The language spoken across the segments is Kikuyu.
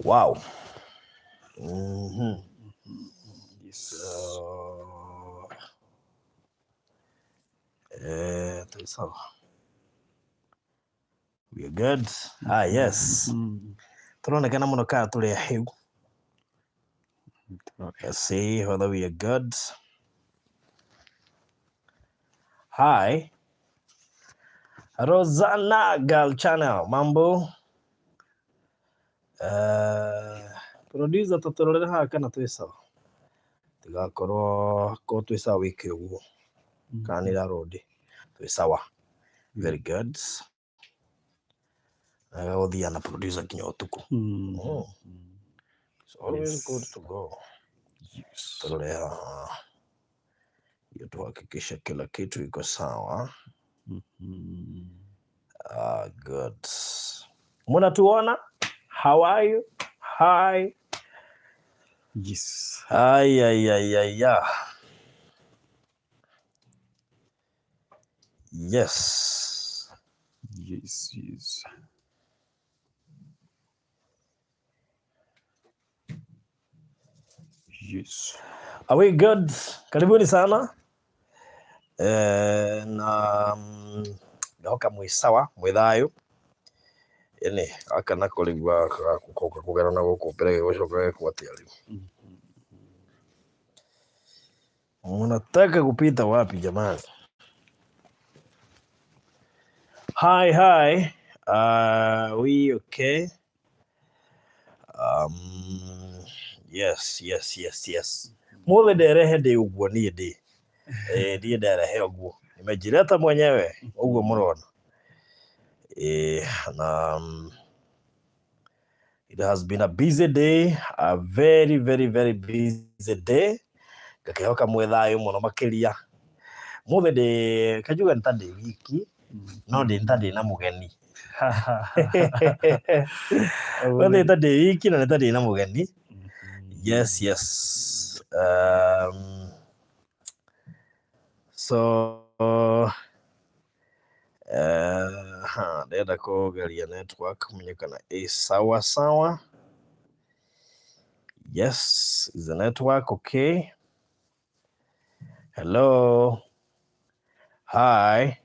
Wow. Yes. So, twĩ sawa. We are good. Ah, yes. Tũronekana mũno kana tũrĩ ahĩu. Let's see whether we are good. Hi. Rosanna Girl Channel. Mambo. Producer tũtũrorere haha kana twĩ sawa. Tigakorwo ko twĩ sawa wĩke ũguo. Kana nĩ ĩrarũndi. Twĩ sawa. Very good. Wega gũthiaga na producer nginya ũtukũ. It's always good to go. Tũrore haha. Ndio tuhakikishe kila kitu iko sawa. Ah, good. Munatuona? How are you? Hi. Yes. Ay, ay, ay, ay, ay. Yes. Yes. Yes. Are we good? Karibuni sana. Na ndoka mwĩ sawa, mwĩ thayũ. Ĩni, gaka nako rĩu gaka kũgera na gũkũ mbere gĩgũcoka gekwo atĩa rĩu? Mnataka kupita wapi jamani? Hi, hi. We okay? Yes, yes, yes, yes. Mothe nderehe ndĩ ũguo niĩ ndĩ. Niĩ nderehe ũguo. Nimejileta mwenyewe ũguo mũrona. Na it has been a busy day, a very, very, very busy day. Ngakĩhoka mwĩ thayũ mũno makĩria. Mũthĩ ndĩ kanjuga nĩ ta ndĩ wiki, no ndĩ nĩ ta ndĩ na mũgeni. Mũthĩ nĩ ta ndĩ wiki na nĩ ta ndĩ na mũgeni. Yes, yes. So, ha, ndĩrenda kũgeria network menye kana ĩ sawa sawa. Yes, is the network okay? Hello. Hi.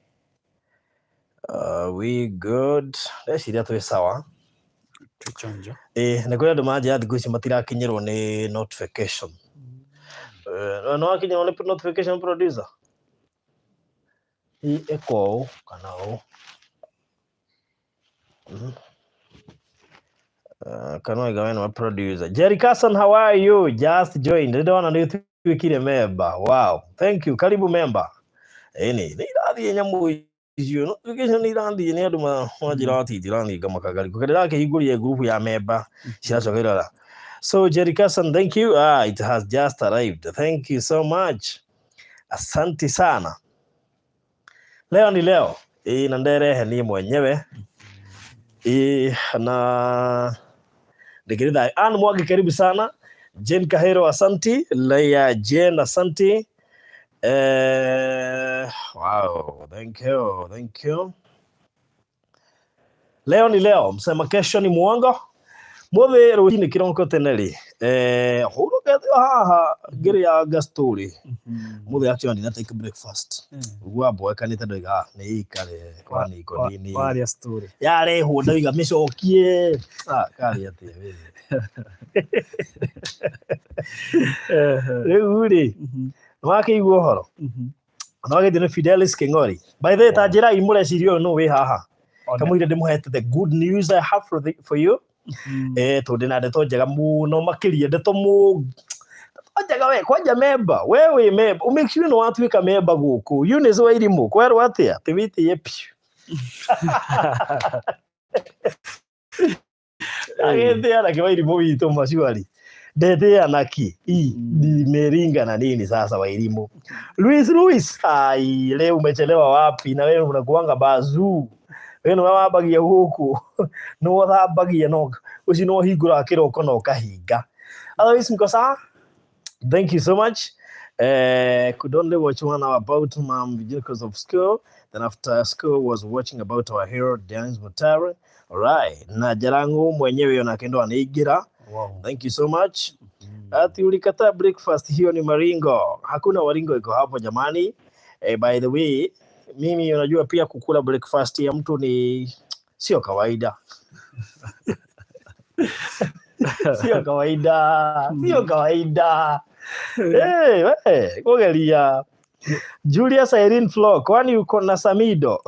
We good. Ndeciria twĩ sawa. Tuchanja. Nĩ kũrĩ andũ manjĩra thikũ ici matirakinyĩrwo nĩ notification. No wakinyĩrwo nĩ notification producer? Ĩ ĩko ũũ kana ũũ. Kana wega wena wa producer. Jerry Carson, how are you? Just joined. Ndĩrona nĩ ũtuĩkire member. Wow. Thank you. Karibu member. Ĩni, nĩ irathiĩ nyamũ icio. Notification nĩ irathiĩ nĩ andũ manjĩra atĩ itirathiĩ ngamaka ngarikũ. Kĩrĩa ndĩrakĩhingũrire group ya member ciracoka irora. So Jerry Carson, thank you. It has just arrived. Thank you so much. Asante sana. Leo ni leo. Na nderehe niĩ mwenyewe. Na ndĩkĩrĩ thayũ. Ann Mwangi, karibu sana. Jane Kahero, asanti. Leia Jane, asanti. Wow, thank you, thank you. Leo ni leo, msema kesho ni muongo. Mũthĩ rũcinĩ kĩroko tene rĩ, hurũkete haha ngĩrĩanga story. Mũthĩ actually ndina take breakfast. Ũguo amboekanĩte ndoiga, nĩ ikare kwani iko nini. Waria story. Yarehwo ndoiga mĩcokie. Ah, karĩ atĩa wewe. Rĩu rĩ, nĩwakĩigua ũhoro? Nĩwagĩtio nĩ Fidelis King'ori. By the way, ta njĩrai mũreciria ũyũ nũ wĩ haha? Kamũira ndĩmũhete the good news I have for you. Tondũ ndĩna ndeto njega mũno makĩria, ndeto ndeto njega we, kwanja member, we wĩ member, make sure nĩ watuĩka member gũkũ. Eunice Wairimu, kwerwo atĩa? Atĩ wĩtĩe piũ. Agĩtĩa nake Wairimu witũ macuari. Ndetĩa naki. I, nimeringa na nini sasa Wairimu. Luis, Luis, ai, leo umechelewa wapi? Na wewe unakuanga bazuu. Wewe nĩwe wambagia gũkũ. Nĩwe ũthambagia no ũcio nĩwe ũhingũraga kĩroko na ũkahinga. Otherwise mko sawa? Thank you so much. Could only watch 1 hour about mom because of school. Then after school was watching about our hero Dennis Mutare. All right. Na Jarangu mwenyewe onake ndo anaingira. Thank you so much. Ati ulikataa breakfast, hiyo ni maringo. Hakuna waringo iko hapo jamani. By the way, mimi unajua pia kukula breakfast ya mtu ni sio kawaida. Sio kawaida, sio kawaida. Hey, we, kugeria. Julius Irene Flo, kwani uko na Samido?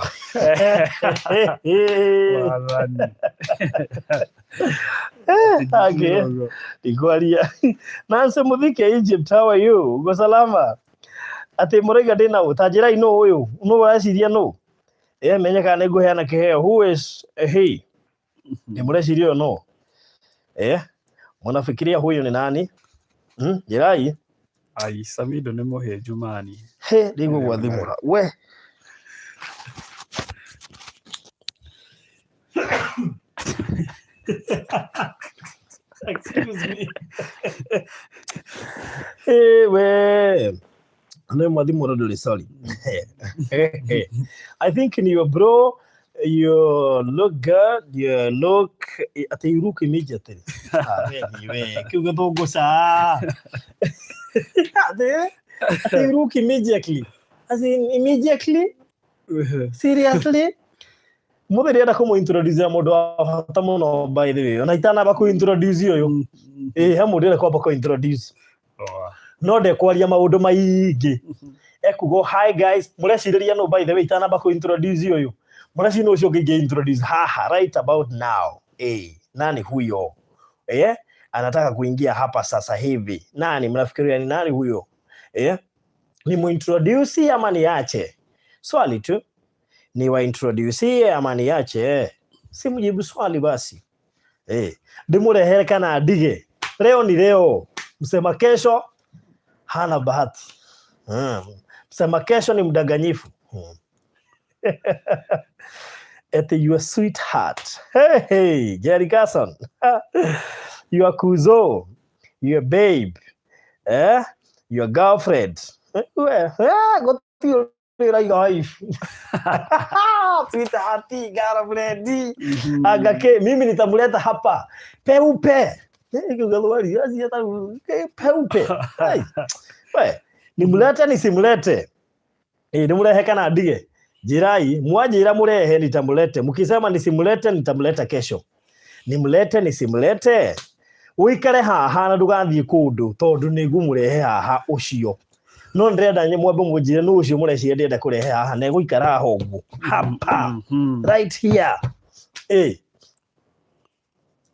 Wathani. Okay. Ndikwaria. Nancy Muthike Egypt, how are you? Uko salama? Ati mũraiga ndĩna ũ? Ta njĩrai nũ ũyũ? Nũ ũreciria nũ? Menye kana nĩngũheana kĩheo. Who is he? Nĩ mũreciria ũyũ nũ? Mnafikiria huyu ni nani? Njĩrai. Ai, Samido nĩ mũhĩnju mani. He, nĩngũgwathimũra. We. Excuse me. Hey, we. Nĩ mwathimũra ndũrĩ sorry. I think in your bro, you look good, you look ati you look immediately. Ah, we we, kiu gĩthũngũ ca. Ati you look immediately. As in immediately? Seriously? Mũthĩ ndĩrenda kũmũ-introduce mũndũ wa bata mũno by the way. Ona itanamba kũ-introduce ũyũ. Ĩ, he mũndũ ndĩrenda kwamba kũ-introduce. No ndekwaria maũndũ maingĩ. Ekuga hi guys, mũrecirĩria no by the way itanamba kũ-introduce ũyũ. Mũreciria nũ ũcio ũngĩ ingĩ-introduce haha right about now. Nani huyo? Anataka kuingia hapa sasa hivi. Nani mnafikiria ni nani huyo? Ni muintroduce ama niache? Swali tu. Ni waintroduce ama niache? Si mjibu swali basi. Ndimurehere kana ndige. Leo ni leo. Msema kesho hana bahati. Msema kesho ni mdanganyifu. Eti your sweetheart. Hey, hey, Jerry Carson. Your kuzo, your babe, your girlfriend. Wife. Sweetheart, girlfriend. Agake, mimi nitamleta hapa. Peupe. Peupe. We, nimlete nisimlete? Nimrehe kana ndige? Jirai, mwanjira murehe nitamlete. Mkisema nisimlete nitamleta kesho. Nimlete nisimlete? Uikare haha na ndugathiĩ kũndũ tondũ nĩngũmũrehe haha ũcio. No ndĩrenda mwambe mũnjĩre nũ ũcio mũreciria ndĩrenda kũrehe haha na egũikara haha ũguo. Hapa. Right here.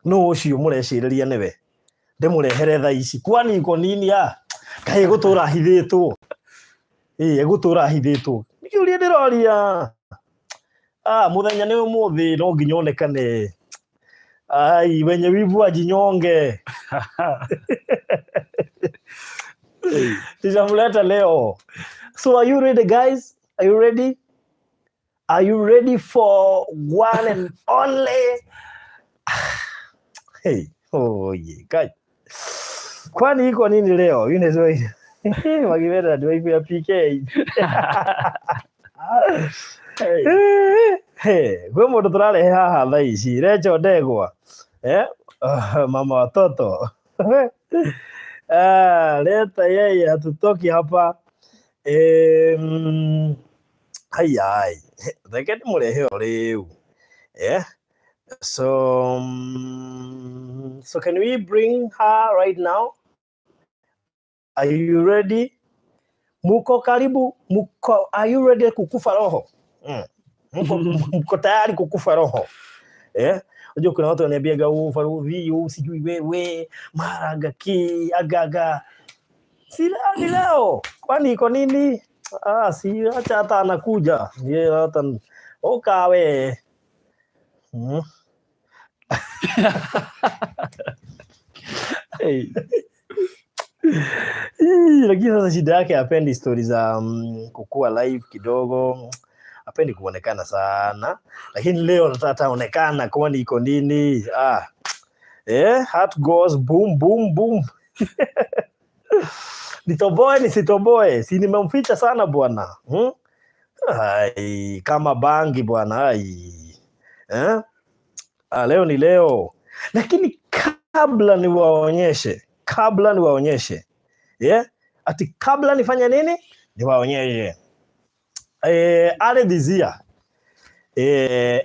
Nũ ũcio mũrecirĩria nĩwe? Ndĩmũrehere thaa ici. Kwani iko nini a? Kaĩ egũtũra ahithĩtwo? Egũtũra ahithĩtwo. Nĩ kĩũria ndĩroria. Mũthenya nĩ ũmũthĩ no nginya onekane. Ai, wenye wivu ajinyonge. Nitamleta leo. So are you ready guys? Are you ready? Are you ready for one and only? Hey, oh yeah, guys. Kwani iko nini leo? You know Magiveta ndio ipo ya PK. Hey. Hey, gwe mũndũ tũrarehe haha thaa ici, Recho Ndegwa. Mama watoto. Leta yeye hatutoki hapa. Haya, reke ndĩmũrehe o rĩu. So, so can we bring her right now? Are you ready? Muko karibu, muko, are you ready kukufa roho? Mko tayari kukufa roho? Unajua kuna watu wananiambiaga, oh, Faruthi, oh, sijui wewe, mara gaki, agaga. Si leo ni leo. Kwani iko nini? Si acha hata anakuja. Yeye hata okawe. Hey. Lakini sasa shida yake hapendi stories za kukua live kidogo. Hapendi kuonekana sana. Lakini leo nataka ataonekana kwani iko nini? Heart goes boom boom boom. Nitoboe nisitoboe? Si nimemficha sana bwana. Ai, kama bangi bwana. Ai. Leo ni leo. Lakini Kabla niwaonyeshe, kabla niwaonyeshe, yeah? Ati kabla nifanye nini? Niwaonyeshe. Early this year.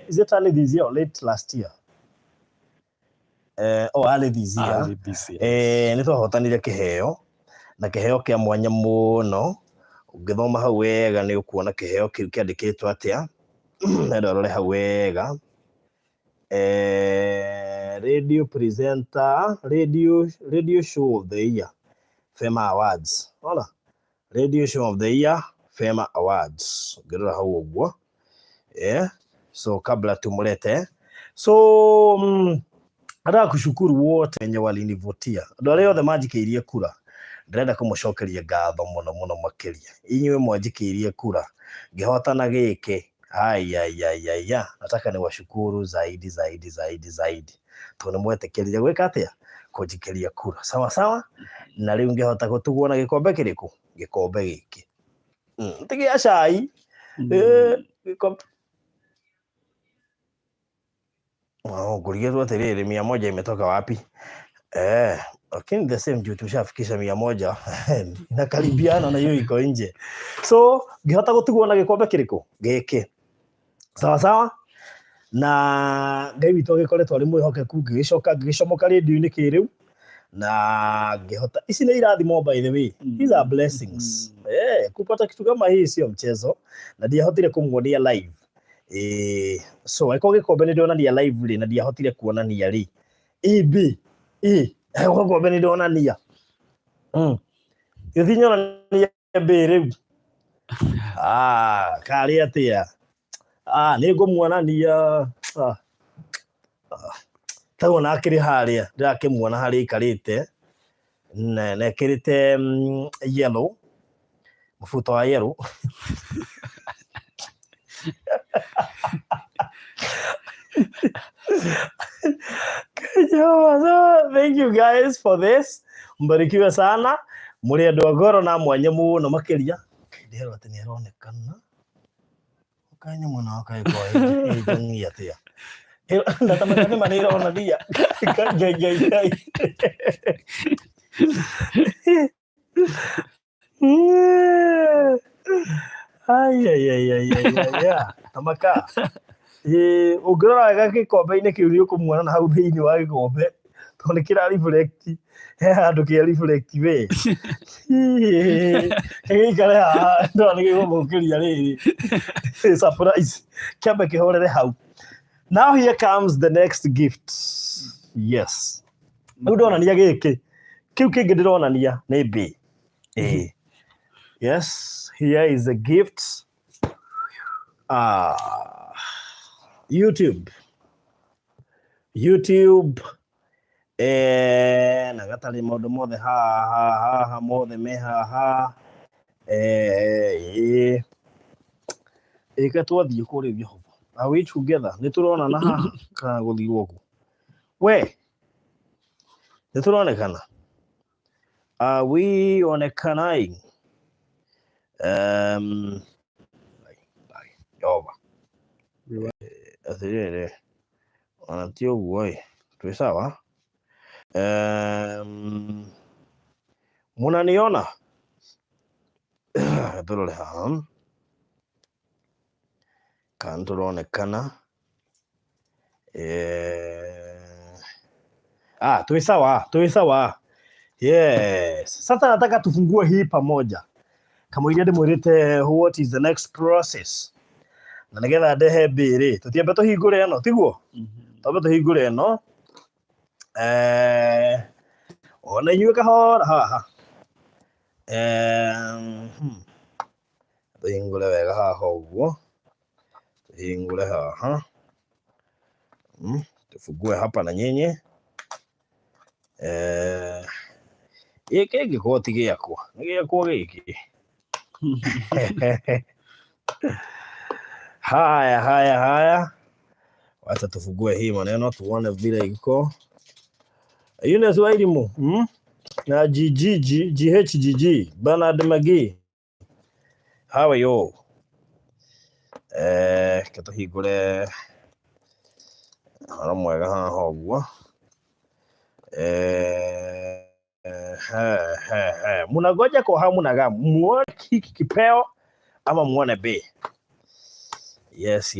Is it early this year or late last year? Oh, early this year. Early this year. Nĩ twahotanire kĩheo na kĩheo kĩa mwanya mũno. Ũngĩthoma hau wega nĩ ũkuona kĩheo kĩu kĩandĩkĩtwo atĩa. Nenda ũrore hau wega. Radio presenter, radio show of the year, Fema Awards. Ona? Radio show of the year, Fema Awards. Ũngĩrora hau ũguo. Yeah. So kabla tumulete. So nataka kushukuru wote wenye walinivotia. Andũ arĩa othe manjikĩirie kura, ndĩrenda kũmũcokeria ngatho mũno mũno makĩria. Inyuĩ mwanjikĩirie kura ngĩhotana gĩkĩ, ai, nataka niwashukuru zaidi zaidi zaidi zaidi, tondũ nĩ mwetĩkĩrire gwĩka atĩa, kũnjikĩria kura. Sawa sawa. Na rĩu ngĩhota gũtugwo na gĩkombe kĩrĩkũ? Gĩkombe gĩkĩ. Ti gĩa cai. Gĩkombe. Oh, ngũrigĩtwo atĩrĩrĩ, 100 imetoka wapi? Lakini the same juu tushafikisha 100, inakaribiana na hiyo iko nje. So ngĩhota gũtugwo na gĩkombe kĩrĩkũ? Gĩkĩ. Sawa sawa. Na Ngai witũ agĩkoretwo arĩ mwĩhokeku, ngĩgĩcoka ngĩgĩcomoka rĩndiũ-inĩ kĩrĩu na ngĩhota. Ici nĩ irathimo, by the way. These are blessings. Kupata kitu kama hii sio mchezo, na ndiahotire kũmuonia live. So angĩkorwo gĩkombe nĩ ndonania live rĩ, na ndiahotire kuonania rĩ, EB E angĩkorwo gĩkombe nĩ ndonania, gĩthiĩ nyonanie mbĩ rĩu. Ah, karĩ atĩa? Ah, nĩ ngũmuonania. Ah. Ah. Tau ona akĩrĩ harĩa, ndĩrakĩmuona harĩa aikarĩte na ekĩrĩte yellow, mũbuto wa yellow. Jehova, thank you guys for this. Mbarikiwe sana. Mũrĩ andũ a ngoro na mwanya mũno makĩria. Ndĩrerwo atĩ nĩ aronekana. Kanya mwana wakaĩ kwa ĩnjangi atĩa? Ndatamaka nĩ ma nĩ ĩronania. Ngai ngai ngai. Ai ai ai ai ai ai ai. Tamaka. Ũngĩrora wega gĩkombe-inĩ kĩu nĩ ũkũmuona na hau thĩinĩ wa gĩkombe, tondũ nĩ kĩra reflect, he handũ kĩa reflect we. Gĩikare haha, ndona nĩ gĩgũthũkĩria rĩrĩ. Surprise. Kĩambe kĩhorere hau. Now here comes the next gift. Yes. Rĩu ndonania gĩkĩ. Kĩu kĩngĩ ndĩronania nĩ mbĩ. Yes, here is a gift. Ah, YouTube. YouTube. Na gatarĩ maũndũ mothe haha haha mothe me haha. Ĩka twathiĩ kũrĩa Jehova. Are we together? Nĩ tũronana haha kana gũthiĩ ũguo? We, nĩ tũronekana? Are we onekanaing? Jehova. Atĩrĩrĩ, ona ti ũguo ĩ, twĩ sawa? Munaniona? Tũrore haha. Kana tũronekana? Ah, twĩ sawa, twĩ sawa. Yes. Sasa nataka tufungue hii pamoja. Kama iria ndĩmwĩrĩte what is the next process. Na nĩgetha ndehe mbĩrĩ, tũtiambe tũhingũre ĩno, tiguo? Twambe tũhingũre ĩno. Ona inyuĩ kahora haha. Tũhingũre wega haha ũguo. Tũhingũre haha. Tufungue hapa na nyinyi. Gĩkĩ gĩngĩkorwo ti gĩakwa, nĩ gĩakwa gĩkĩ. Haya, haya, haya. Wacha tufungue hii maneno tuone vile iko. Eunice Wairimu, Na GGG, GHGG, Bernard Magi. How are you? Ke tũhingũre horo mwega haha ũguo. He, he, he. Mnagoja kwa hamu na gamu muone hiki kipeo ama muone bei. Yes.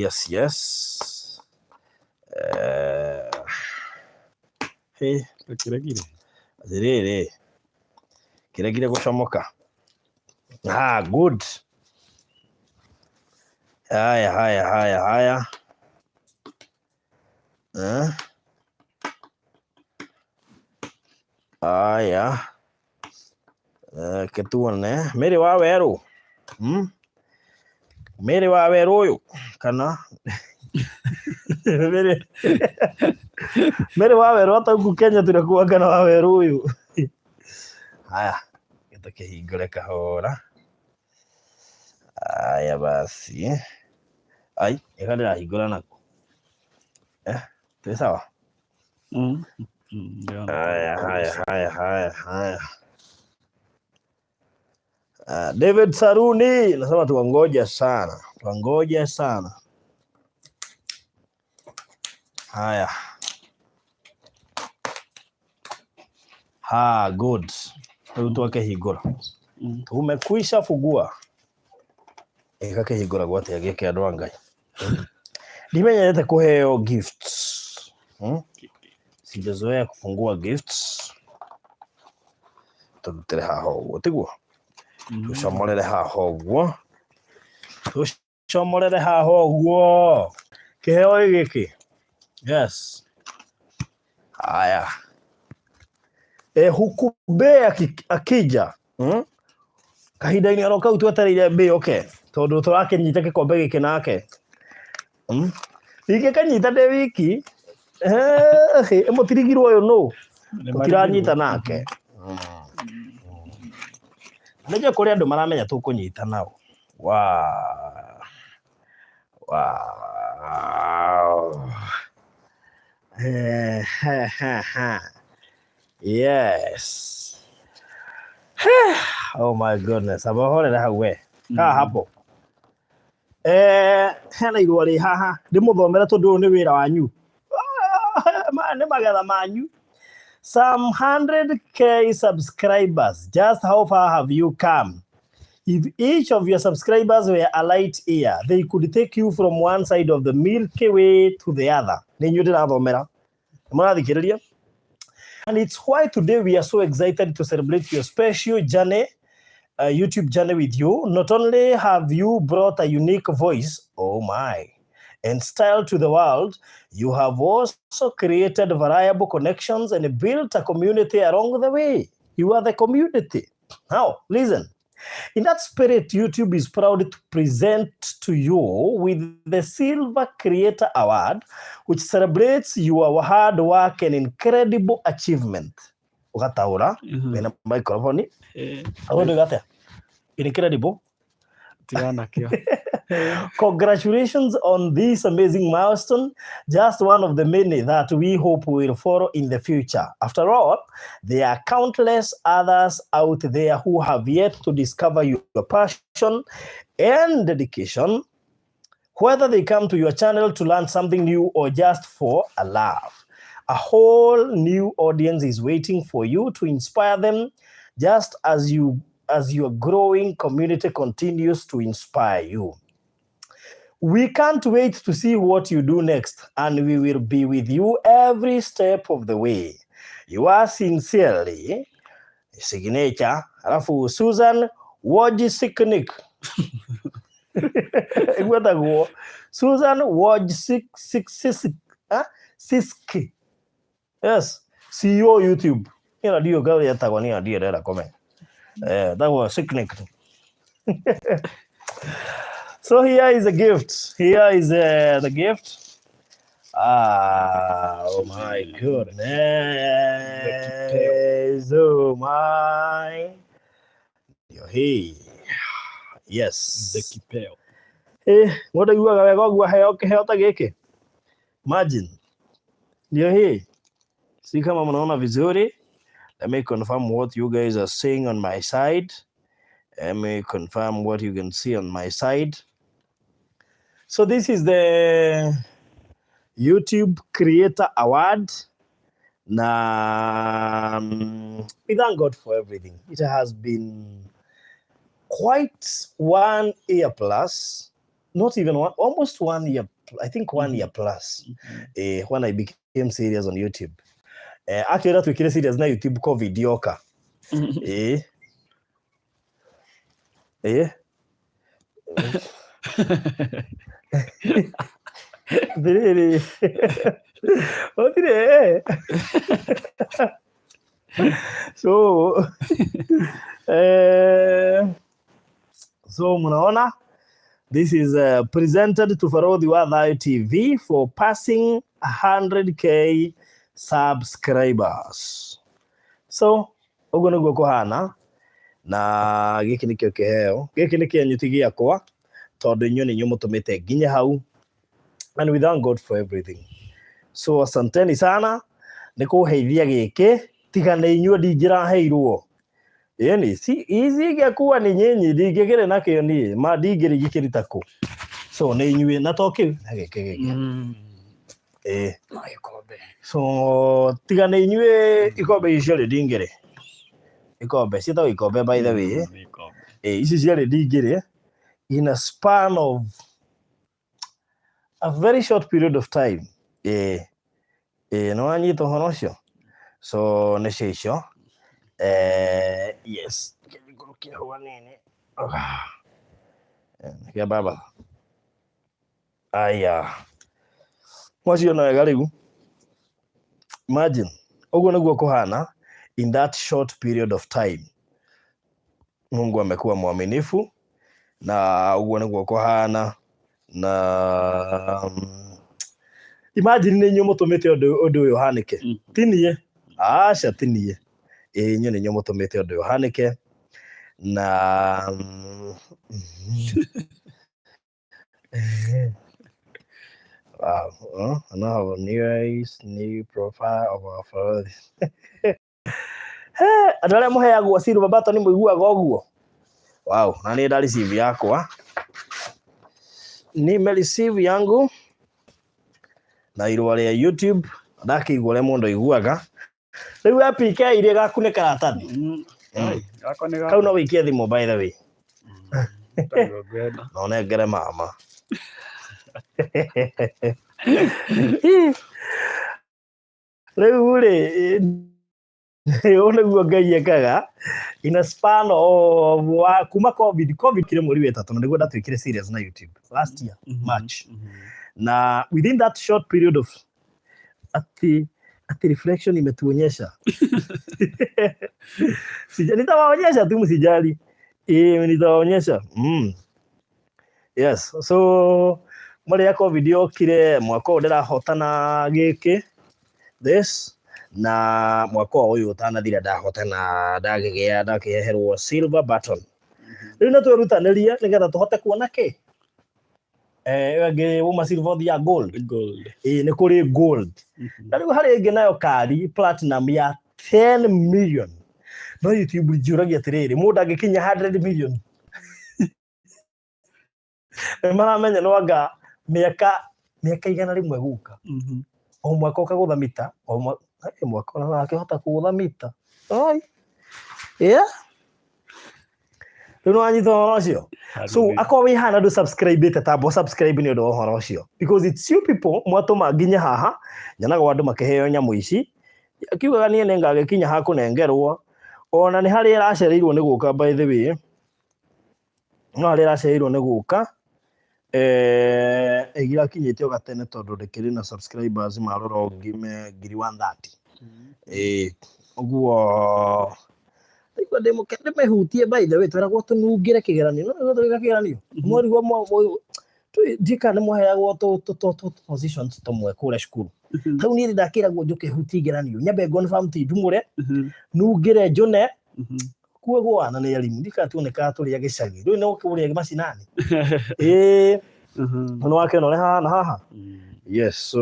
He. Kiregire. Atiriri, kiregire gucomoka. Ah, good. Haya, haya, haya, haya. Eh? Haya. Reke tuone Mary wa Werũ. Mary wa Werũ ũyũ kana Mary wa Werũ hata huku Kenya tunakuanga na wa Werũ ũyũ. Haya, tũkĩhingũre kahora. Haya basi. Ai, ĩga ndĩrahingũra naku. Eh, twĩ sawa? Ndĩrona. Haya, haya, haya, haya, haya. David Saruni nasema tuwangoje sana, tuwangoje sana. Haya. Ha, good. Rĩu twakĩhingũra. Tumekwisha fugua. Ĩgakĩhingũra gwatĩa gĩkĩ andũ a Ngai. Ndimenyerete kũheo gifts. Sijazoea kufungua gifts. Tũrutĩre haha ũguo, tiguo? Tũcomorere haha ũguo. Tũcomorere haha ũguo. Kĩheo gĩkĩ. Yes. Haya. Huku Mbĩ akija. Kahinda-inĩ oro kau twetereire Mbĩ oke. Tondũ tũrakĩnyita gĩkombe gĩkĩ nake. Ingĩkanyita ndĩ wiki. Mũtirigirwo ũyũ nũ? Tũtiranyita nake. Nĩnjũĩ kũrĩ andũ maramenya tũkũnyita nao. Wow. Wow. He, he, he. Yes. Oh my goodness. Abahorera hau we. Kaa hapo. Hena irũa rĩ haha ndĩmũthomere tondũ ũyũ nĩ wĩra wanyu. Maya nĩ magetha manyu. Some 100K subscribers. Just how far have you come? If each of your subscribers were a light year, they could take you from one side of the Milky Way to the other. Nĩ inyuĩ ndĩrathomera. Mũrathikĩrĩria? And it's why today we are so excited to celebrate your special journey, YouTube journey with you. Not only have you brought a unique voice, oh my, and style to the world, you have also created variable connections and built a community along the way. You are the community. Now, listen. In that spirit, YouTube is proud to present to you with the Silver Creator Award, which celebrates your hard work and incredible achievement. Ũgataũra, wĩna microphone. Ũguo ndio atĩa? Incredible. Tigana nakĩo. Congratulations on this amazing milestone, just one of the many that we hope will follow in the future. After all, there are countless others out there who have yet to discover your passion and dedication, whether they come to your channel to learn something new or just for a laugh. A whole new audience is waiting for you to inspire them, just as your growing community continues to inspire you. We can't wait to see what you do next, and we will be with you every step of the way. You are sincerely, signature, alafu Susan Wojcicki. Ĩgwetagwo Susan Wojcicki. Siski. Yes, CEO YouTube. Ĩno ndiũ ngau yetagwo nĩ ndiĩ ndĩrenda kũmenya. That was Sicknick. So here is a gift. Here is the gift. Oh my goodness. Oh my. Hey. Yes. The kipeo. Mũndũ aiguaga wega ũguo aheo kĩheo ta gĩkĩ. Imagine. Ndio hii. Si kama mnaona vizuri. Let me confirm what you guys are seeing on my side. Let me confirm what you can see on my side. So this is the YouTube Creator Award. Na we thank God for everything. It has been quite one year plus, not even one, almost one year, I think one year plus, when I became serious on YouTube. Actually, ndatuĩkire serious na YouTube COVID yoka. Eh. Thiriri. Gũtirĩ. So mnaona this is presented to Farodhi wa Thayo TV for passing 100K subscribers. So ũguo nĩguo kũhana, na gĩkĩ nĩkĩo kĩheo gĩkĩ nĩ kĩanyu, ti gĩakwa, tondũ inyuĩ nĩ inyuĩ mũtũmĩte nginye hau, and we thank God for everything. So asanteni sana nĩ kũheithia gĩkĩ, tiga nĩ inyuĩ ndingĩraheirwo. Yani si ici ingĩakua nĩ nyinyi ndingĩkĩrĩ nakĩo niĩ ma ndingĩrĩ ingĩkĩruta kũ. So nĩ inyuĩ na to kĩu na gĩkĩ gĩkĩ. Ĩĩ. Na gĩkombe. So tiga nĩ inyuĩ ikombe ici cierĩ ndingĩrĩ, ikombe ciĩtagwo ikombe, by the way. Nĩ ikombe. Ĩĩ, ici cierĩ ndingĩrĩ in a span of a very short period of time. Ĩĩ, nĩ wanyita ũhoro ũcio. So nĩcio icio. Yes, kĩngũrũkie hau hanini. Ah. Kĩa baba aya mwaciona wega rĩu. Imagine ũguo nĩguo kũhana in that short period of time. Mungu amekuwa mwaminifu na ũguo nĩguo kũhana. Na imagine nĩ inyuĩ mũtũmĩte ũndũ ũyũ ũhanĩke. Ti niĩ, aca, ti niĩ. Ĩ, inyuĩ nĩ inyuĩ mũtũmĩte ũndũ ũyũ ũhanĩke. Na wow, I now have a nice new profile of our father. Andũ arĩa mũheagwo silver button mũiguaga ũguo. Wow, na nĩ nda receive yakwa, nime receive yangu na irũa rĩa YouTube, ndakĩigua ũrĩa mũndũ aiguaga rĩu. APK iria gaku nĩ karatathi. Ai, gakwa nĩ kau no wĩikie thimũ, by the way. Taguo ngwenda. Na ũnengere mama. Rĩu rĩ, ũũ nĩguo Ngai ekaga in a span of wa, kuma COVID kire mweri wa ĩtatũ na nĩguo ndatuĩkire serious na YouTube last year March. Na within that short period of ati reflection imetuonyesha. Nitawaonyesha tu, msijali. Nitawaonyesha. Yes, so marĩa COVID yokire mwaka ũyũ ndĩrahotana gĩkĩ this, na mwaka ũyũ ũtanathira ndahotana, ndagĩgĩa ndakĩheherwo silver button. Rĩu nĩ twĩrutanĩrie nĩgetha tũhote kuona kĩ ĩyo ĩngĩ uma silver ũthiaga gold. Gold. Ĩĩ, nĩ kũrĩ gold. Na rĩu harĩ ĩngĩ nayo kari platinum ya 10 million. No YouTube njũragia atĩrĩrĩ, mũndũ angĩkinya 100 million nĩ maramenya no anga mĩaka 100 gũka, o mwaka ũkagũtha mita o mwaka ona akĩhota kũgũtha mita. Oi, yeah, rĩu nĩ wanyita ũhoro ũcio. So akorwo wĩ hana ndũ subscribe ĩte, tambo subscribe nĩ ũndũ wa ũhoro ũcio, because it's you people mwatũma nginya haha nyonaga andũ makĩheo nyamũ ici, akiugaga niĩ nĩ ngagĩkinya ha kũnengerwo. Ona nĩ harĩ ĩracereirwo nĩ gũka, by the way, no harĩ ĩracereirwo nĩ gũka, ĩgirakinyĩte o gatene tondũ ndĩkĩrĩ na subscribers marora ũngĩ me ngiri 130. Ĩĩ, ũguo ndaigua ndĩmĩhutie. By the way, tweragwo tũnungĩre kĩgeranio, no nĩguo tũgĩka kĩgeranio mwarigwo ndiĩ kana nĩ mwaheagwo tũ positions tũmwe kũrĩa cukuru. Hau niĩ ndakĩragwo njũke hutie igeranio, nyambe confirm ti ndumũre, nungĩre njũne kuo na nĩ arimũ ndikana tuonekaga tũrĩ a gĩcagi, rĩu nĩ kũrĩa macinani. Ĩĩ, nĩ wakĩona ũrĩa hahana haha. Yes, so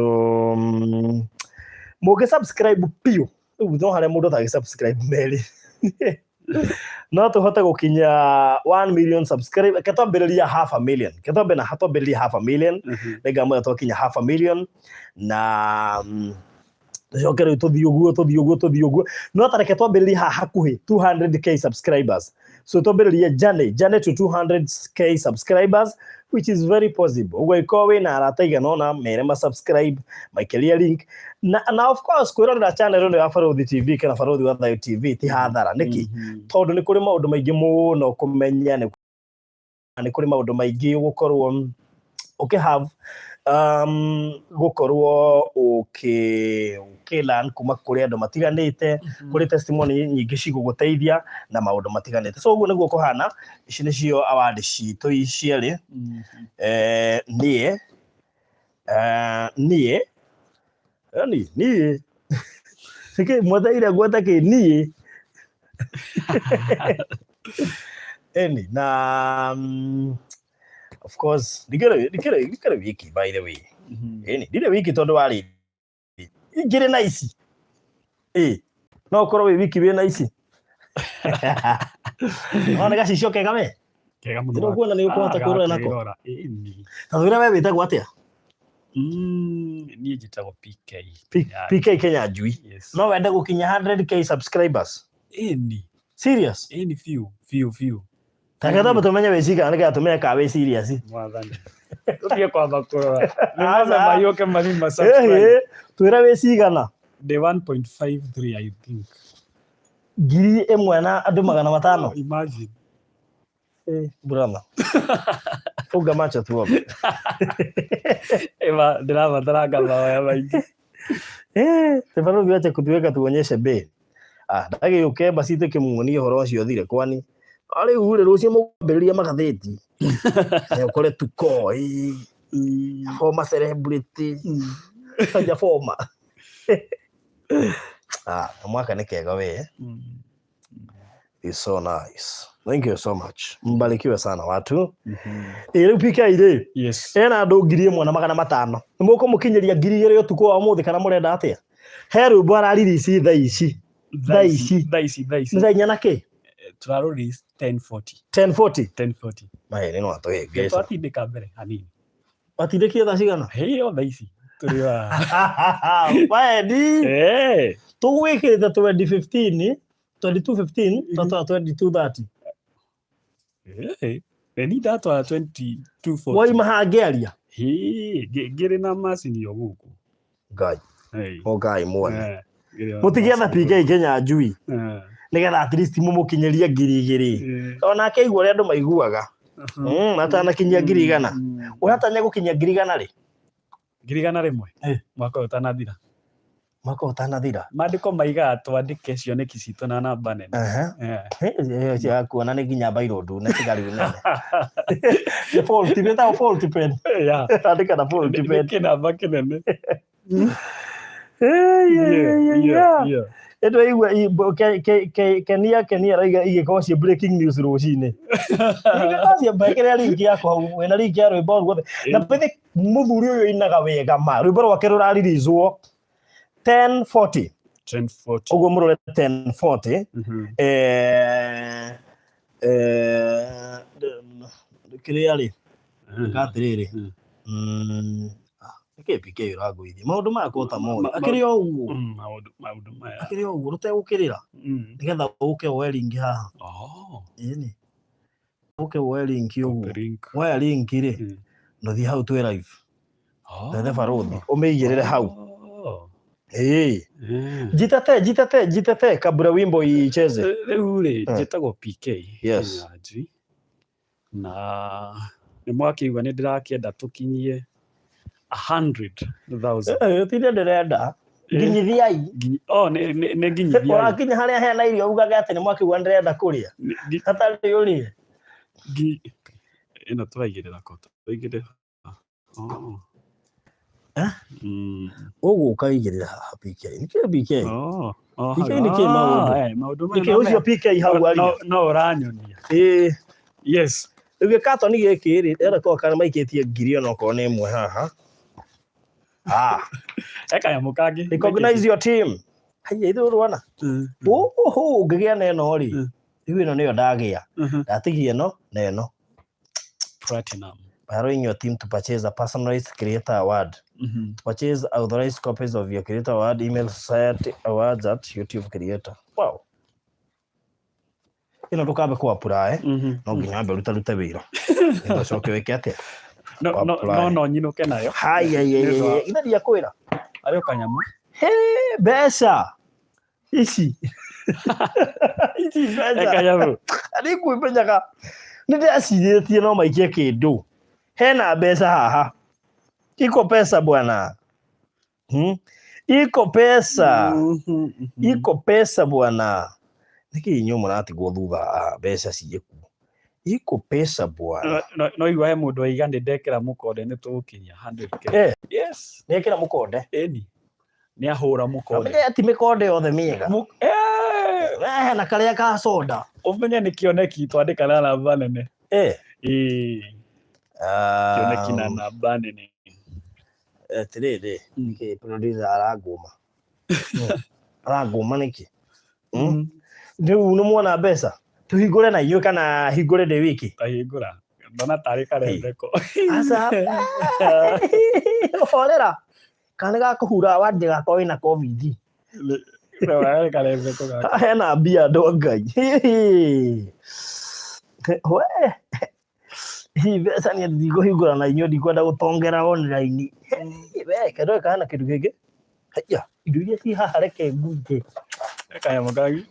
mũngĩ subscribe biũ rĩu, no harĩa mũndũ atangĩ subscribe merĩ, no tũhote gũkinya 1 million subscribe. Reke twambĩrĩria half a million, reke twambe na twambĩrĩrie half a million. Nĩngamwĩra twakinya half a million na Tũcoke rĩu tũthiĩ ũguo, tũthiĩ ũguo, tũthiĩ ũguo. No ta reke twambĩrĩrie haha hakuhĩ 200K subscribers. So twambĩrĩrie journey to 200K subscribers, which is very possible. Ũguo ĩkorwo wĩna arata igana ũna, mere ma subscribe, maikĩrie link. Na of course kwĩrorera channel ĩno ya Barũthi TV kana Barũthi wa Thayũ TV ti hathara. Nĩkĩ? Tondũ nĩ kũrĩ maũndũ maingĩ mũno kũmenya, nĩ kũrĩ maũndũ maingĩ ũgũkorwo ũkĩ have gũkorwo ũkĩ learn kuma kũrĩ andũ matiganĩte, kũrĩ testimony nyingĩ cigũgũteithia na maũndũ matiganĩte. So ũguo nĩguo kũhana. Ici nĩcio award citũ cierĩ. Niĩ yani niĩ nĩkĩ mwetereire ngwete kĩ niĩ eni na of course ndikĩrĩ wiki, by the way. Eni ndirĩ wiki tondũ wa rĩrĩ ingĩrĩ na ici ĩ no ũkorwo wĩ wiki wĩ na ici no nĩ gacicio kega we. Kega mũno. Ndĩro kuona nĩ ũkũhota kwĩrora nako. Kwĩrora, ĩni. Ta twĩre we wĩtagwo atĩa? Niĩ njĩtagwo PK. PK Kenya Njui. Yes. No wende gũkinya 100K subscribers? Ĩni. Serious? Ĩni, biũ biũ biũ. Ta twambe tũmenye wĩ cigana nĩgetha tũmenye kana wĩ serious. Mwathani, tũthiĩ kwamba kũrora nĩ Aca. mothe mayũke mathiĩ ma subscribe. Ĩhĩ, twĩre wĩ cigana. Ndĩ 1.53, I think. 1500. Imagine. Brother, funga macho tuombe. Ĩma ndĩrabatara mahoya maingĩ. Barũthi, acha kutuweka tuonyeshe bei. Ah, ndagĩũke basi tũkĩmuonie ũhoro ũcio ũthire kwani rĩu rĩ rũciũ mũkwambĩrĩria magathĩti. Ũkore tuko ĩ former celebrity ja former. Ah, mwaka nĩ kega we. It's so nice. Thank you so much. Mbarikiwe sana watu. Ĩ rĩu PK rĩ ena andũ 1500. Nĩ mũkũmũkinyĩria 2000 ũtukũ wa ũmũthĩ kana mũrenda atĩa? He rwĩmbo araririci thaa ici. Thaa ici. Thaa ici, thaa ici. Nĩ thaa inya na kĩ? Tũrarelease 10:40. 10:40. 10:40. Maĩ nĩ no atũhĩngĩca. Twatindĩka mbere hanini. Watindĩkire thaa cigana? Hĩyo thaa ici tũrĩ wa Waendi. Eh. Tũgwĩkĩrĩte 2015, 22:15, twatwara 22:30. Eh. Ni ndatwara 22:40. Waima hangĩaria. Hĩ, ngĩrĩ na macini o gũkũ. Ngai. Hey. O Ngai mwene. Eh, ngĩrĩ na Mũtigietha macini PK Kenya Njui. gũkũ. Eh. Nĩgetha at least mũmũkinyĩrie 2000. Onake aigua ũrĩa andũ maiguaga. Atanakinyia 100,000. Ũratanya gũkinyia 100,000 rĩ? 100,100. Eh. Mwaka ũyũ ũtanathira. Mwaka ũyũ ũtanathira. Maandĩko maigaga twandĩke cioneki citũ na namba nene. Cia kuona nĩ nginya bairũ ndune tiga rĩu nene. Nĩ fault, wĩtagwo fault pen. Andĩka na fault pen. Nĩ kĩnamba kĩnene. Ĩndũ igua Kenia Kenia raiga igĩkorwo ciĩ breaking news rũcinĩ. Igĩkorwo ciĩ mbekere link yaku hau wĩna link ya rwĩmbo ruothe. Na bithi mũthuri ũyũ ainaga wega ma. Rwĩmbo rwake rũraririzwo 10:40. 10:40. Ũguo mũrore 10:40. Kĩrĩa rĩ atĩrĩrĩ nĩkĩ PK ũrangũithia maũndũ maya kota mothe akĩrĩ o ũguo Maũndũ maya. Akĩrĩ o ũguo rũtegũkĩrĩra nĩgetha ũke woe link haha. Ĩni ũke woe link ũguo. Link. Woya link rĩ ndũthiĩ hau twĩ live twethe barũthi ũmĩigĩrĩre hau. Ĩĩ, jitetee, jitetee, jitetee kabla wimbo icheze. Rĩu rĩ njĩtagwo PK Kinyanjui na nĩ mwakĩigua nĩ ndĩrakĩenda tũkinyie 100,000. Tinde ndĩrenda nginyithiai. Oh, nĩ nginyithiai. Ũrakinya harĩa hena irio ugage atĩ nĩ mwakĩigua ndĩrenda kũrĩa hatarĩ ũrĩe. Ĩno tũraigĩrĩra kũ? Tũraigĩrĩra. Oh. Eh? Ũgũka igĩrĩra haha PK. Nĩkĩ PK? Oh. Oh, PK nĩkĩ maũndũ? Maũndũ maya Nĩkĩ ũcio PK hau aria? No ũranyonia. Ĩĩ. Yes. Rĩu gĩkatoni gĩkĩ rĩ, ndĩrenda korwo kana maikĩtie ngiri onokorwo nĩ ĩmwe haha. Ah, He kanyamũ kangĩ. Recognize your team. Haiya ithuĩ rwana. Ũhũ ũngĩgĩa na ĩno rĩ. Rĩu ĩno nĩyo ndagĩa. Ndatigia ĩno na ĩno. Platinum. By allowing your team to purchase a personalized creator award. To purchase authorized copies of your creator award, email society awards at YouTube creator. Wow. Ĩno ndũkambe kũ apply, no nginya wambe ũrutarute wĩra nĩguo ũcoke wĩke atĩa? No no Apply. no no nyinũke nayo. Haya, ithe ndiakwĩra. Arĩ o kanyamũ. He, mbeca ici ici mbeca. Kanyamũ. Nĩngwĩmenyaga nĩ ndecirĩtie no maikie kĩndũ hena mbeca haha, iko pesa bwana, Iko pesa. Iko pesa bwana. Nĩkĩ inyuĩ mũratigwo thutha ah, mbeca ciĩkuo? Iko pesa bwana. No igua he mũndũ waiga nĩ ndekĩra mũkonde nĩ tũgũkinyia 100K. Yes. Nĩekĩra mũkonde. Ĩni. Nĩ ahũra mũkonde. Amenye ti mĩkonde yothe mĩega. Hena karĩa ka soda. Ũmenye nĩ kĩoneki twandĩka na namba nene. Ĩĩ, kĩoneki na namba nene. Atĩrĩrĩ, nĩkĩ producer arangũma? Arangũma nĩkĩ? Rĩu nĩ muona mbeca tũhingũre na inyuĩ kana hingũre ndĩ wiki? Tahingũra. Ndona tarĩ karembeko. Aca, horera, kana nĩ gakũhura wandĩ gakorwo wĩna COVID. Ndona karembeko gaka. Hena mbia andũ a Ngai. We hihi mbeca niĩ ndigũhingũra na inyuĩ, ndikwenda gũtongera online. We kendoe kahana kĩndũ kĩngĩ. Haiya, indo iria ci haha reke ngunje. Kanyamũ kangĩ.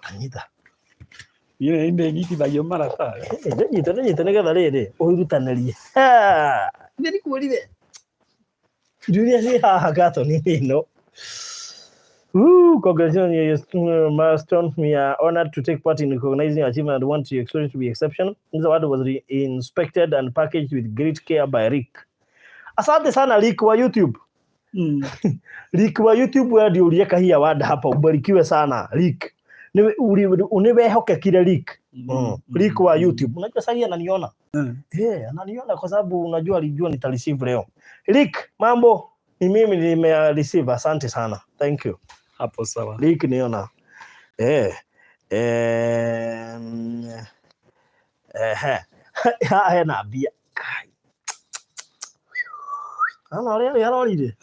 Anyita. Niĩ nĩ nyitithagio maratathi. Ndĩnyite ndĩnyite nĩgetha rĩrĩ ũirutanĩrie. Nĩ ndikuĩrire indo iria ciĩ haha katoni-inĩ ĩno. Woo, congratulations on your milestone. We are honored to take part in recognizing your achievement and want your experience to be exceptional. This award was inspected and packaged with great care by Rick. Asante sana Rick wa YouTube. Rick wa YouTube, wewe ndio uliweka hii award hapa. Ubarikiwe sana Rick. Nĩ wehokekire Rick. Rick wa YouTube. Unajua sasa ananiona. Eh, ananiona kwa sababu unajua alijua nita receive leo. Rick, mambo ni mimi nime receive. Asante sana. Thank you. Hapo sawa. Rick niona. Eh. Eh, eh, haha hena mbia. Kai. Ana ũrĩa ũrĩa arorire.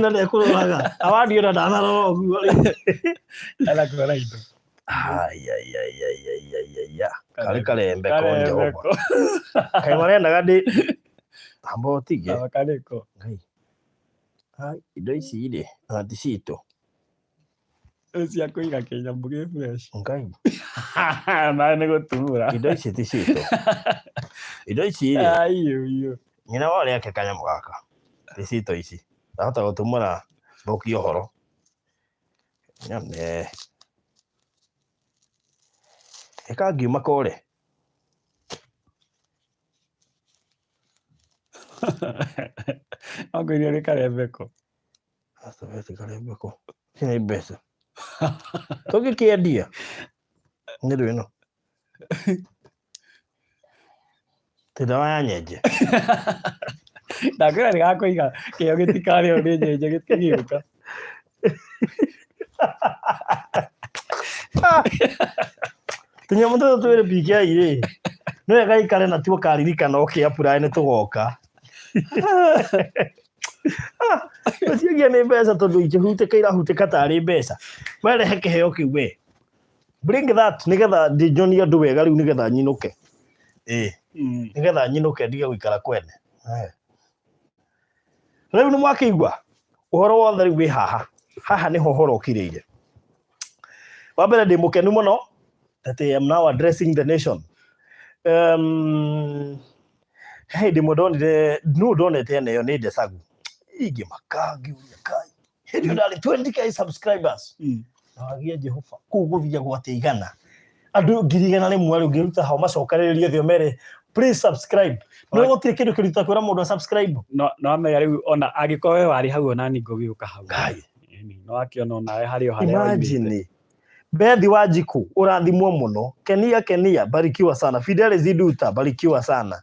Na ndekũroraga. Award ona ndanarora ũguo rĩ. Ena kuona indo. Ai ai ai ai ai ai ai. Ai. Karĩ karembe ko Jehova. Karembeko. Kaĩ marendaga ndĩ amba ũtige. Aba karĩko. Ngai. Ai, indo ici rĩ, na ti citũ. Cia kũiga kĩnyamũ gĩ fresh. Ngai. Nawe nĩ gũtumũra. Indo ici ti citũ. Indo ici rĩ, Aiyo iyo. Nyina wa ũrĩa ake kanyamũ gaka. Ti citũ ici. Ndahota gũtumũra thũkie ũhoro. Nyone. Ĩkangiuma kũrĩ. No ngwĩre nĩ karembeko. Aca ti karembeko. Ici nĩ mbeca. Tũngĩkĩendia. Nĩ rũ ĩno. Ti ndawa ya nyenje. Ndakwĩra nĩ gakũiga kĩo gĩtikarĩo nĩ nyenje gĩtigĩũka. Tũnyamũ tũtũ twĩrĩ PK rĩ. Nĩ wega ikare na tuo karirikana ũkĩ apply nĩ tũgoka. Ũciagia nĩ mbeca tondũ ikĩhutĩka irahutĩka tarĩ mbeca. We rehe kĩheo kĩu we. Bring that nĩgetha ndĩnjonie andũ wega rĩu nĩgetha nyinũke. Ĩĩ. Nĩgetha nyinũke ndige gũikara kwene. Rĩu nĩ mwakĩigua ũhoro wothe rĩu wĩ haha. Haha nĩho ũhoro ũkirĩire. Wa mbere ndĩ mũkenu mũno that I am now addressing the nation. He hĩndĩ ĩmwe ndonire nũ ndonete ene ĩyo nĩ Ndesagu. Ingĩmaka ngĩũria Ngai. Hĩndĩ ĩyo ndarĩ 20K subscribers. Ndagia Jehova kũu gũthiagwo atĩa igana. Andũ 100,000 rĩu ũngĩruta hau macokanĩrĩrie othe ũmere please subscribe. No gũtirĩ kĩndũ kĩruta kwĩra mũndũ a subscribe. No no amenya rĩu ona angĩkorwo we warĩ hau ona niĩ ngũgĩũka hau. Ngai. Ĩni, no akĩona onawe harĩ o harĩa oimĩte. Imagine. Bethi Wanjiku ũrathimwo mũno. Kenia Kenia barikiwa sana. Fidelis Iduta barikiwa sana.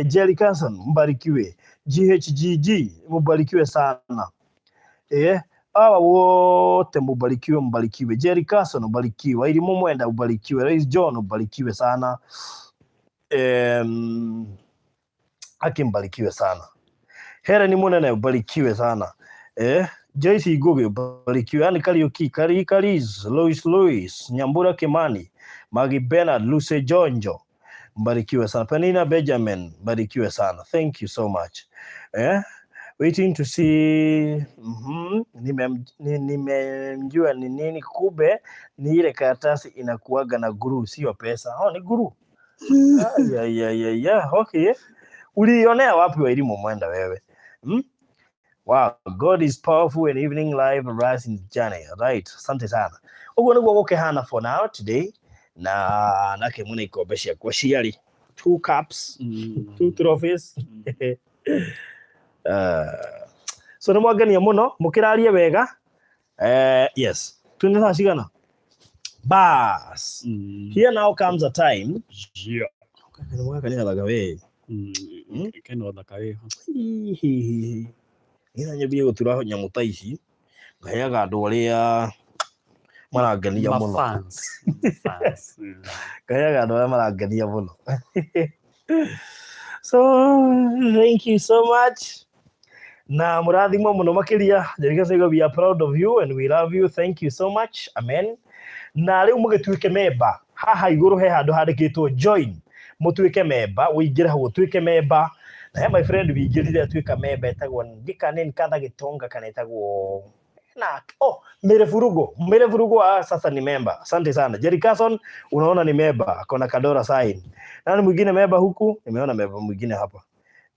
Jerry Carson mbarikiwe. GHGG mbarikiwe sana. Hawa wote mubarikiwe, mbarikiwe. Jerry Carson ubarikiwe, Wairimu Mwenda ubarikiwe, Rais John ubarikiwe sana. Aki mbarikiwe sana. Helen Munene ubarikiwe sana. Joyce Ngugi ubarikiwe, Anne Kariuki, Kari Kariz, Louis Louis, Nyambura Kimani, Maggie Bernard, Lucy Jonjo mbarikiwe sana. Penina Benjamin mbarikiwe sana. Thank you so much. Waiting to see. Nimemjua ni nini, kumbe ni ile karatasi inakuaga na glue, sio pesa. Oh, ni glue. Ya, ya, ya, ya. Okay. Ulionea wapi Wairimu Mwenda wewe? Wow, God is powerful and evening live rising journey. Right. Asante sana. Ũguo nĩguo gũkĩhana for now today na nake mwena ikombe ciakwa ciarĩ two cups, two trophies. So nĩ mwangenia mũno, mũkĩrarie wega. Yes. Twĩna thaa cigana? Bas. Here now comes a time. Gaka nĩ gathaka we. Kena ũthaka wĩho. Hihihi. Nĩgetha nyambie gũtura nyamũ ta ici, ngaheaga andũ arĩa marangenia mũno. Mafans. Mafans. Ngaheaga andũ arĩa marangenia mũno. So thank you so much. Na mũrathimwo mũno makĩria. Jerika Saigo, we are proud of you and we love you. Thank you so much. Amen. Na rĩu mũgĩtuĩke member. Haha igũrũ he handũ handĩkĩtwo join. Mũtuĩke member, ũingĩre hau ũtuĩke member. Na he my friend wĩingĩrire atuĩka member etagwo ndikane Nkatha Gĩtonga kana etagwo na oh, Mere Furugo. Mere Furugo, sasa ni member. Asante sana. Jerry Carson unaona ni member, akona kadora sign. Nani mwingine member huku? Nimeona member mwingine hapa.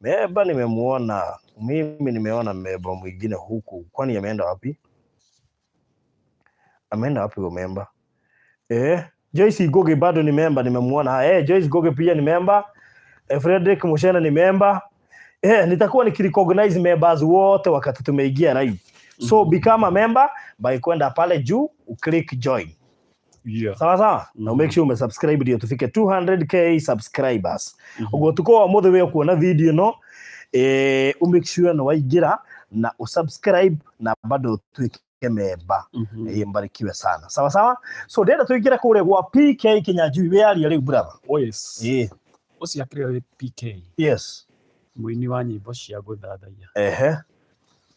Member nimemuona. Mimi nimeona member mwingine huku. Kwani ameenda wapi? Ameenda wapi huyo member? Joyce Goge bado ni member, nimemuona. Joyce Goge pia ni member. Frederick Mushena ni member. Nitakuwa nikirecognize members wote wakati tumeingia live. So become a member by kwenda pale juu uclick join. Sawa sawa? Na make sure umesubscribe ndio tufike 200K subscribers. Ũguo tukũ wa mũthĩ wĩ kuona video no umake sure nĩ waingĩra na usubscribe na bado utuĩke member. Mbarikiwe sana. Sawa sawa? So ndĩrenda tũingĩre kũrĩa gwa PK Kinyanjui, wĩarie rĩu brother. Oh yes. Ũcio akĩrĩ wĩ PK. Yes. Mũini wa nyĩmbo cia gũthathaiya.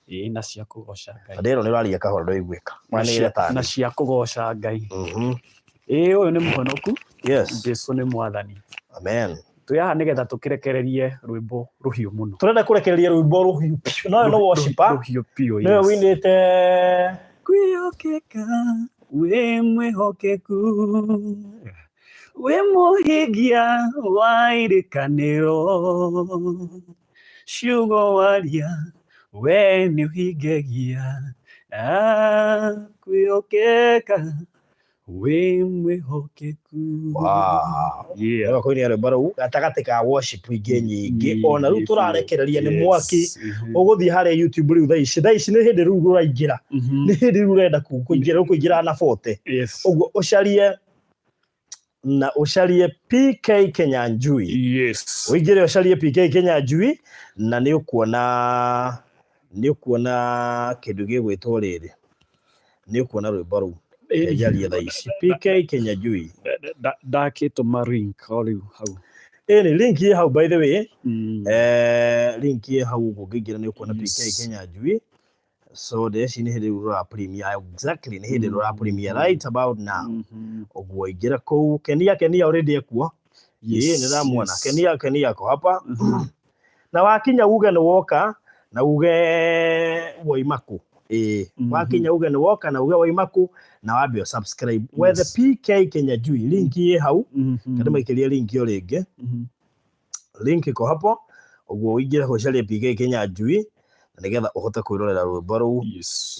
Ĩĩ, na cia kũgoca Ngai. Ndĩrwo nĩ ũraria kahora ndũiguĩka. Na Mwanĩrĩre tarĩ. Cia kũgoca Ngai. Ĩĩ, ũyũ nĩ mũhonoku. Jesu nĩ mwathani. Amen. Twĩ haha nĩgetha tũkĩrekererie rwĩmbo rũhiũ mũno. Tũrenda kũrekereria rwĩmbo rũhiũ piũ. No no worshiper. Rũhiũ piũ, Nĩwe yes. wĩinĩte Kwĩhokeka, wĩ mwĩhokeku, wĩ mũhingia wa irĩkanĩro, ciugo waria we nĩ ũhingagia. Kwĩhokeka, wĩ mwĩhokeku. Wow. Yeah. Nĩwe kũinia rwĩmbo rũu gatagatĩ ka worship ingĩ nyingĩ. Ona rĩu Nyingĩ tũrarekereria nĩ biũ. mwaki. Yes. Ũgũthiĩ harĩa YouTube rĩu thaa ici. Thaa ici nĩ hĩndĩ rĩu ũraingĩra. Nĩ hĩndĩ rĩu ũrenda kũingĩra, ũkũingĩra na 40. Ũguo ũcarie na ũcarie PK Kinyanjui. Ũingĩre ũcarie PK Kinyanjui na nĩ ũkuona, nĩ ũkuona kĩndũ gĩgwĩtwo rĩrĩ. Nĩ ũkuona rwĩmbo rũu. Njarie thaa ici. PK Kinyanjui. Ndakĩtũma link o rĩu hau. Ĩni link ĩ hau by the way. Link ĩ hau ũguo ũngĩingĩra nĩ ũkuona PK Kinyanjui. So ndĩreciria nĩ hĩndĩ rĩu rũra premiere, exactly nĩ hĩndĩ rũra premiere right about now. Ũguo ingĩra kũu Kenia, Kenia already ekuo. Ĩĩ, nĩ ndĩramuona. Kenia, Kenia ako hapa. Na wakinya uge nĩ woka na uge woima kũ. Ĩĩ, wakinya uge nĩ woka na uge woima kũ na wambe subscribe. Wethe PK Kinyanjui, link ĩ hau. Kana maikĩrie link ĩyo rĩngĩ. Link iko hapo. Ũguo ũingĩre ũcarie PK Kinyanjui na nĩgetha ũhote kwĩrorera rwĩmbo rũu.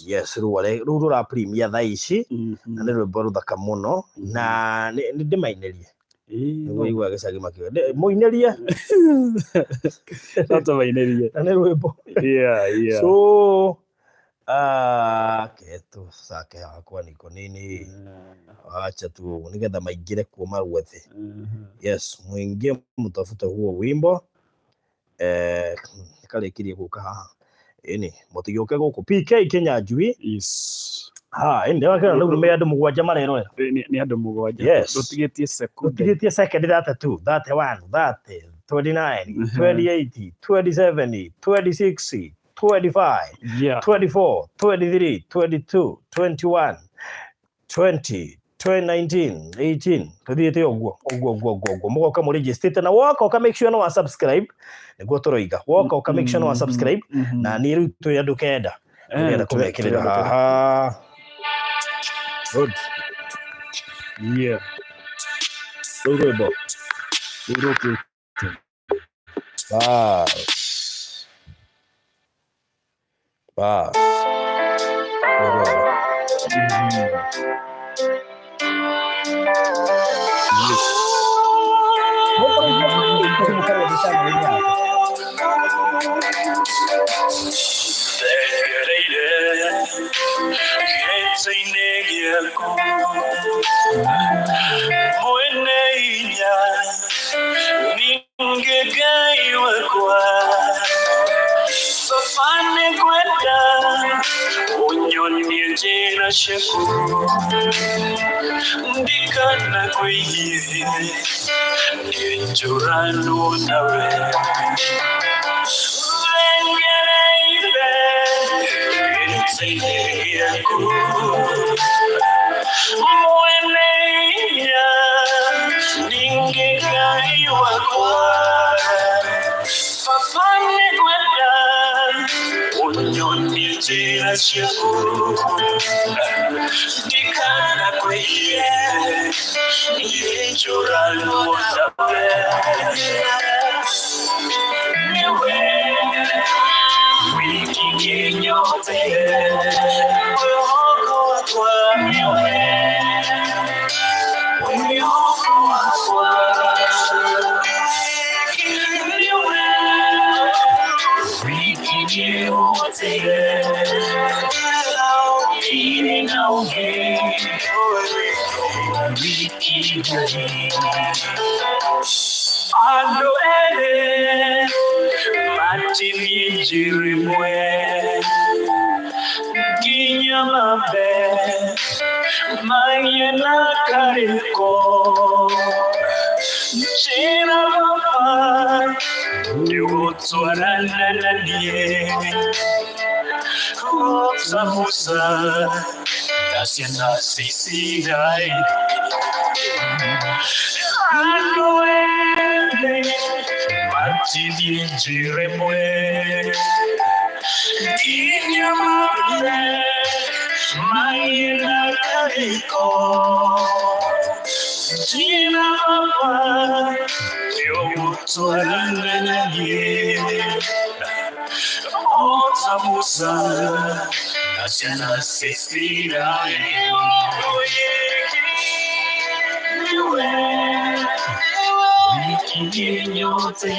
Yes, rũu rũra premiere thaa ici. Na nĩ rwĩmbo rũthaka mũno na nĩ ndĩmainĩrie. Nĩguo igua gĩcagi makiuga, mũinĩrie. No tũmainĩrie. Na nĩ rwĩmbo. Yeah, yeah. So, ketu sake hakwa niko nini. Acha tu nĩgetha maingĩre kuo marwethe. Yes, muingie mtafute huo wimbo. Karĩkirie gũka haha. Ĩni mũtigĩũke gũkũ PK Kinyanjui. Yes. Ha, ĩni ndĩrakĩona rĩu nĩ andũ mũgwanja marerorera. Nĩ andũ mũgwanja. Yes. Rũtigĩtie sekunde. Rũtigĩtie second 32, 31, 30, 29, 28, 27, 26, 25, 24, 23, 22, 21, 20, 2019, 18. Tuthiĩte ũguo ũguo ũguo ũguo ũguo, mũgoka mũrĩnjĩstĩte na woka ũka make sure no wa subscribe, nĩguo tũroiga woka ũka make sure no wa subscribe. Na niĩ rĩu twĩ andũ 9 tũrenda kũmekĩrĩra haha. Good. Yeah. Rĩu rwĩmbo Rĩu rũkĩte. Bas bas, rĩu rwĩmbo. Yes. Ndikana kwiye njurano nawe Vengereire yaku mweneinya ningegai wakwa fafane kwenda unyonie njĩra ciaku ndikana kwĩie njũranwo nawe nĩwe wiki nyote mwĩhoko wakwa nĩwe mwĩhoko wakwa nĩwe wiki nyote na wiki andũ erĩ matithiĩ njĩra ĩmwe nginya mambe magĩe na karĩko njĩra baba nĩgũtwarana na niĩ ta Musa na ciana cia Isiraeli andũ erĩ matithiĩ njĩra ĩmwe nginya mambe magĩe na karĩko njĩra baba nĩũgũtwarana na niĩ o ta Musa na ciana cia Isiraeli nĩwe wiki nyote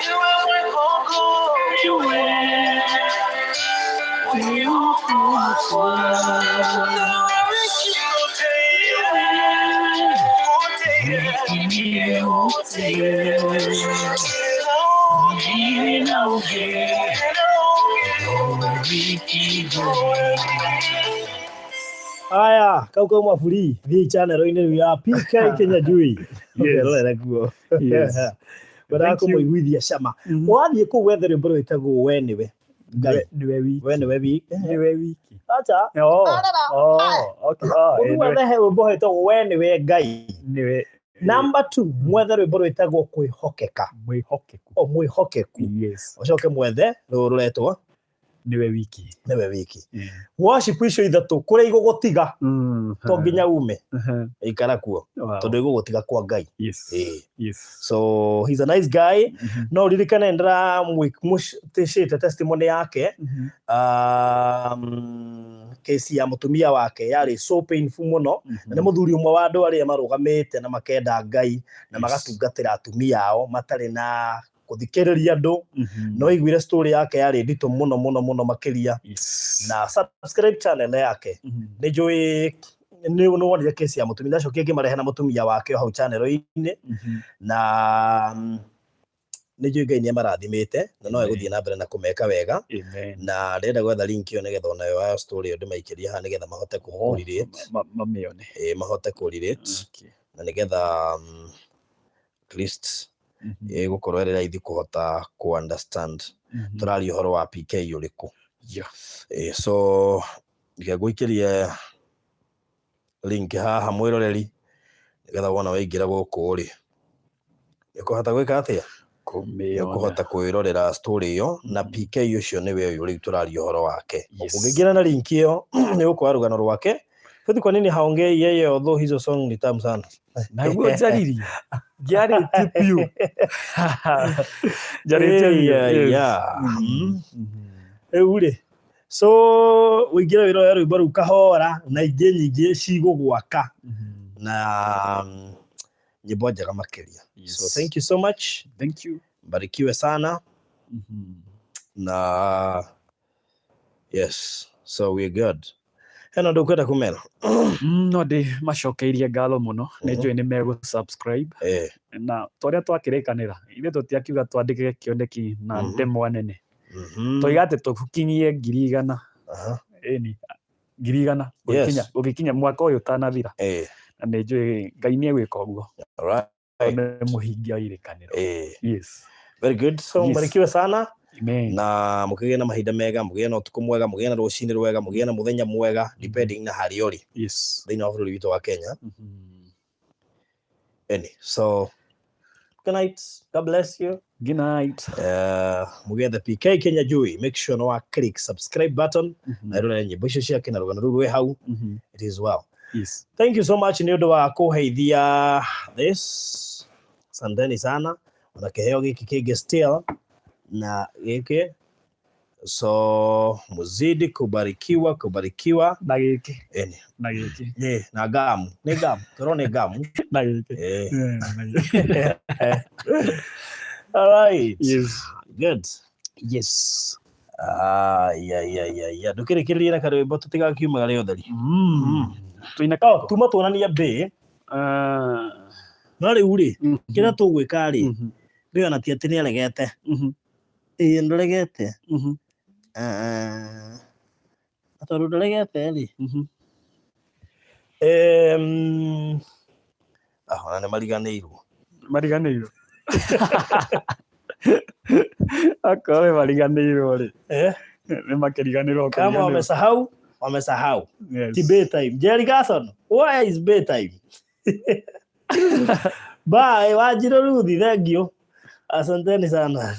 nĩwe mwĩhoko wakwa wiki nyote na ũngĩ wiki. Aya, kau kauma free thiĩ channel-inĩ rĩu ya PK Kinyanjui. Yes. Ũkerorere kuo. Yes. Wendaga Thank you. kũmũiguithia cama. Wathiĩ kũu wethe rwĩmbo rwĩtagwo we nĩwe Ngai. Nĩwe wiki. We nĩwe wiki. Nĩwe wiki. Acha. Oh, oh, okay. Oh, Ũthiĩ wethe rwĩmbo rwĩtagwo we nĩwe Ngai. Nĩwe. Number 2, mwethe rwĩmbo rwĩtagwo kwĩhokeka. Mwĩhokeku. O mwĩhokeku. Yes. Ũcoke mwethe rũrũ rũretwo Nĩwe wiki. nĩwe wiki. Worship icio ithatũ kũrĩa igũgũtiga to nginya ume ikara kuo tondũ igũgũtiga kwa Ngai. Yes. Ĩĩ. Yes. So he's a nice guy. No ririkane ndĩramwĩtĩcĩte testimony yake, kesi ya mũtumia wake yarĩ so painful mũno, na nĩ mũthuri ũmwe wa andũ arĩa marũgamĩte na makenda Ngai na magatungatĩra atumia ao matarĩ na kũthikĩrĩria andũ. No iguire story yake yarĩ nditũ mũno mũno mũno makĩria. Yes. Na subscribe channel yake. Nĩ njũĩ nĩ wonire kesi ya mũtumia, ndacokia ngĩmarehe na mũtumia wake o hau channel-inĩ. Na Nĩ njũĩ Ngai nĩ amarathimĩte na no Amen. egũthiĩ na mbere na kũmeka wega. Amen. Na ndĩrenda gwetha link ĩyo nĩgetha onayo ya story ĩyo ndĩmaikĩrie haha nĩgetha mahote kũ Oh, relate. mamĩone. Mahote kũ relate Okay. na nĩgetha at least ĩgũkorwo ĩrĩ raithi kũhota kũ understand tũraria ũhoro wa PK ũrĩkũ. So reke ngũikĩrie link haha mwĩroreri nĩgetha wona waingĩra gũkũ rĩ nĩũkũhota gwĩka atĩa? Kũmĩona. Nĩũkũhota kwĩrorera story ĩyo na PK ũcio nĩwe ũyũ rĩu tũraria ũhoro wake. Yes. Ũngĩingĩra na link ĩyo nĩũkuona rũgano rwake. Faith kwa nini haongei yeye although hizo song ni tamu sana? Naguo njaririe ngĩarĩtie biũ, njarĩtie biũ. Yes. Rĩu rĩ, so ũingĩre wĩrore rwĩmbo rũu kahora na ingĩ nyingĩ cigũgwaka na nyĩmbo njega makĩria. So thank you so much. Thank you. Mbarikiwe sana na yes, so we're good. Hena ũndũ ũkwenda kũmera? No ndĩ macokeirie ngatho mũno, nĩ njũĩ nĩ megũ subscribe na tũrĩa twakĩrĩkanĩra ithuĩ tũtiakiuga twandĩke kĩoneki na ndemwa nene. Tũiga atĩ tũkinyie 100,000. Ĩni, 100,000 gũgĩkinya mwaka ũyũ ũtanathira. Na nĩ njũĩ Ngai nĩ egwĩka ũguo. Nĩ mũhingia wa irĩkanĩro. Yes. Very good. So mbarikiwe sana. Amen. Na mũkĩgĩe na mahinda mega, mũgĩe na ũtukũ mwega, mũgĩe na rũcinĩ rwega, mũgĩe na mũthenya mwega, depending na harĩa ũrĩ thĩinĩ wa bũrũri witũ wa Kenya. Any. So good night. God bless you. Good night. Mũgĩe the PK Kinyanjui. Make sure no click subscribe button na ĩrore nyĩmbo icio ciake na rũgano rũu rwĩ hau. It is well. Thank you so much nĩ ũndũ wa kũheithia this. Asanteni sana. Ona kĩheo gĩkĩ kĩngĩ still na gĩkĩ. So muzidi kubarikiwa, kubarikiwa. Na gĩkĩ. Eni. Na gĩkĩ. Na gamu. Nĩ gamu. Tũrona nĩ gamu. Na gĩkĩ. Na gĩkĩ. All right. Yes. Good. Yes. Yeah, yeah, yeah, yeah. Ndũkĩrĩkĩrĩrie na karwĩmbo tũtigakiumaga rĩ ũtheri. Tũine Oh, tuma tuonania mbĩ. No rĩu rĩ, kĩrĩa tũgwĩka rĩ, mbĩ ona ti atĩ nĩaregete. Ĩĩ ndũregete. Na tondũ ndũregete rĩ. Ona nĩ mariganĩirwo. Mariganĩirwo. Akorwo nĩ mariganĩirwo rĩ. Nĩ makĩriganĩrwo Kama kũriganĩrwo. wamesahau, wamesahau. Yes. Ti bedtime. Jerry Carson, why is bedtime? Bye, Wanjiru Ruthi, thank you. Asanteni sana.